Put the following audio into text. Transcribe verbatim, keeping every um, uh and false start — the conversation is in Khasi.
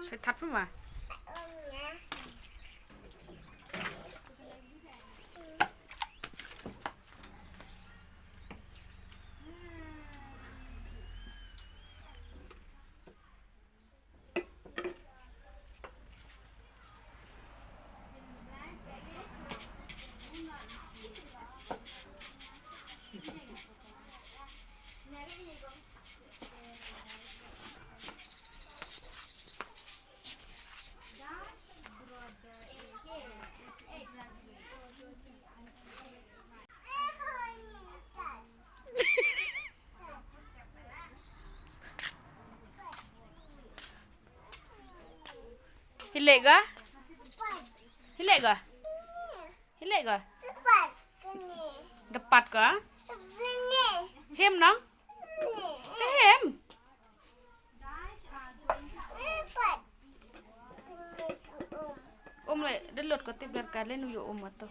Sa thap ma. Hi leh ka? Hi leh ka? Hi leh ka? Da pat ka? Him nang? Te him. Um le, da lut ko tip ler ka le nu yo um ato.